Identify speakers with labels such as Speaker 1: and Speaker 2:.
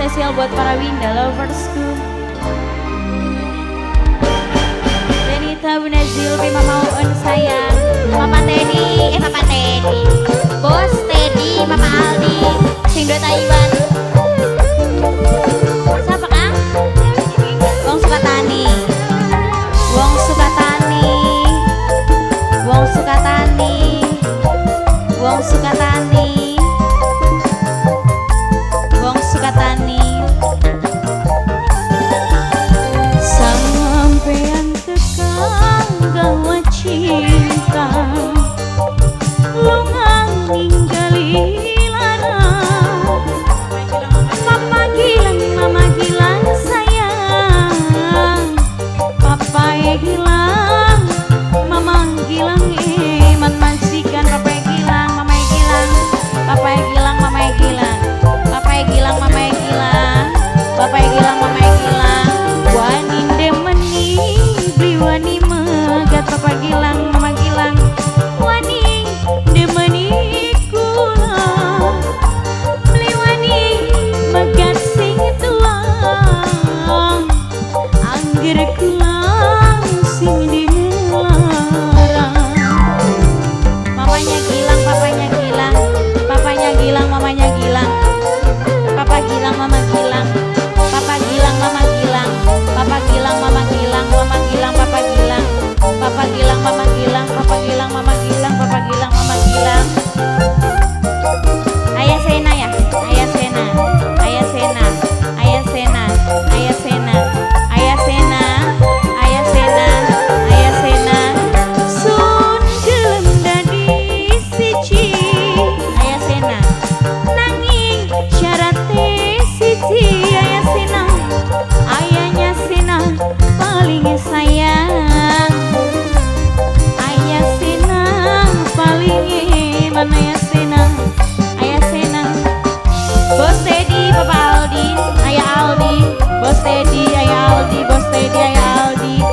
Speaker 1: Spesial buat para Winda loversku. Denita, Bunda Zilpi, Mama Uun sayang, Papa Teddy, Papa Teddy, Bos Teddy, Mama Aldi, sing do Taiwan. Siapa Kang? Wong Sukatani. Wong Sukatani. Wong Sukatani. Wong Sukatani. Wong Sukatani. Sampean tekan gawa cinta, lunga ninggali lara. Papa gilang, mama gilang sayang. Papa gilang, mama gilang iman majikan. Papa gilang, mama gilang, papa gilang, mama gilang, papa gilang, mama gilang, papa gilang, mama gilang. Wani demeni beli wani megat. Papa gilang, mama gilang, wani demeni kula beli wani megat sing tuang. Angger kula sing dilarang. Mamanya gilang, papanya gilang, papanya gilang, mamanya gilang, papa gilang, mama gilang, papa gilang, mama gilang, papa gilang, mama gilang, mama gilang, papa gilang, papa gilang, mama gilang, papa gilang, mama gilang, papa gilang, mama gilang. Ayah Sena ya, Ayah Sena, Ayah Sena, Ayah Sena, Ayah Sena, Ayah Sena, Ayah Sena, Ayah Sena. Sun gelem dadi siji, Ayah Sena. Nanging syarate siji, Ayah Sena. Ayahnya Sena paling sayang. Ayah Sena paling iman. Ayah Sena, Ayah Sena. Bos Teddy, Papa Aldi, Ayah Aldi, Bos Teddy, Ayah Aldi, Bos Teddy, Ayah Aldi.